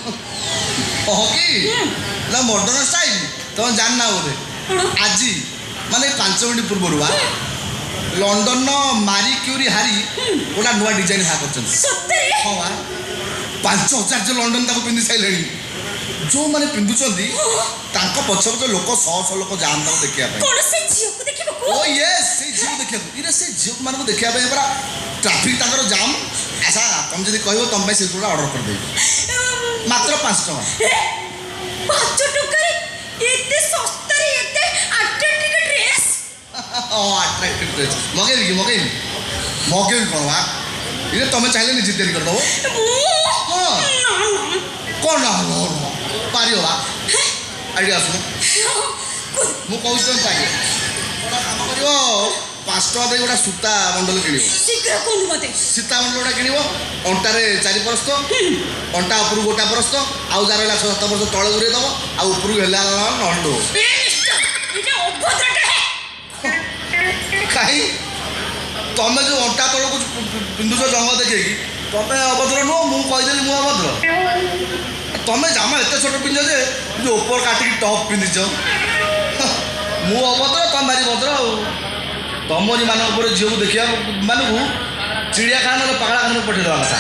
ହଁ କି ନା ମଡର୍ଣ୍ଣ ଷ୍ଟାଇଲ୍ ତମେ ଜାଣିନା ବୋଧେ। କ'ଣ? ଆଜି ମାନେ 5 ମିନିଟ୍ ପୂର୍ବରୁ ବା ଲଣ୍ଡନର ମାରି କ୍ୟୁରି ହାରି ଗୋଟେ ନୂଆ ଡିଜାଇନ୍ ବାହାର କରିଛନ୍ତି। ସତରେ? ହଁ ବା, 5000 ଯେ ଲଣ୍ଡନ ତାକୁ ପିନ୍ଧି ସାରିଲେଣି। ଯୋଉମାନେ ପିନ୍ଧୁଛନ୍ତି, ତାଙ୍କ ପଛ ପଛ ଲୋକ, ଶହ ଶହ ଲୋକ ଯାଆନ୍ତି ତାକୁ ଦେଖିବା ପାଇଁ। କ'ଣ, ସେ ଝିଅକୁ ଦେଖିବାକୁ? ଓ ୟେସ୍, ସେଇ ଝିଅକୁ ଦେଖିବାକୁ। ଇରେ, ସେ ଝିଅ ମାନଙ୍କୁ ଦେଖିବା ପାଇଁ ପୁରା ଟ୍ରାଫିକ୍ ତାଙ୍କର ଜାମ୍। ଆଚ୍ଛା, ତମେ ଯଦି କହିବ, ତମ ପାଇଁ ସେ ଯୋଉଟା ଅର୍ଡ଼ର କରିଦେବି, ମାତ୍ର 5 ଟଙ୍କା। ଏ, 5 ଟଙ୍କାରେ ଏତେ ଶସ୍ତାରେ ଏତେ ଆଟ୍ରାକ୍ଟିଭ ଡ୍ରେସ୍? ହଁ, ଆଟ୍ରାକ୍ଟିଭ ଡ୍ରେସ୍। ମଗେଇବି କି? ମଗେଇବି, ମଗେଇବି। କ'ଣ ବା, ଇରେ, ତମେ ଚାହିଁଲେ ନିଜେ ତିଆରି କରିଦେବ। ମୁଁ? ହଁ। ନା ନା। କ'ଣ ନା ନା? ପାରିବ ବା, ଆଇଡ଼ିଆ ଆସୁନ। ମୁଁ କହୁଛି, ତମେ ପାରିବ। ଗୋଟେ କାମ କରିବ, 5 ଟଙ୍କା ଦେଇ ଗୋଟେ ସୂତା ବଣ୍ଡଲ କିଣିବ। ଶୀଘ୍ର କୁହନ୍ତୁ ମତେ। ସୂତା ବଣ୍ଡଲ ଗୋଟେ କିଣିବ। ଅଣ୍ଟାରେ ଚାରି ପରସ୍ତ, ଅଣ୍ଟା ଉପରକୁ ଗୋଟା ପରସ୍ତ, ଆଉ ଯାହା ରହିଲା ଛଅ ସାତ ପରସ୍ତ ତଳେ ଗୁରେଇ ଦବ, ଆଉ ଉପରକୁ ହେଲା ନହେଲେ ଏ ମିଷ୍ଟର, ଏଇଟା ଅଭଦ୍ରଟା ହେ। କାହିଁ, ତମେ ଯୋଉ ଅଣ୍ଟା ତଳକୁ ପିନ୍ଧୁଛ ଜଙ୍ଘ ଦେଖେଇକି, ତମେ ଅଭଦ୍ର ନୁହଁ? ମୁଁ କହିଦେଲି ମୁଁ ଅଭଦ୍ର? ତମେ ଜାମା ଏତେ ଛୋଟ ପିନ୍ଧିଛ ଯେ ଯୋଉ ଉପର କାଟିକି ଟପ୍ ପିନ୍ଧିଛ। ମୁଁ ଅଭଦ୍ର, ତମେ ଭାରି ଭଦ୍ର। ଆଉ ତମରି ମାନଙ୍କ ଉପରେ ଝିଅକୁ ଦେଖିବା ମାନଙ୍କୁ ଚିଡ଼ିଆଖାନା ନହେଲେ ପାଗଳାଖାନାକୁ ପଠେଇଦେବା କଥା।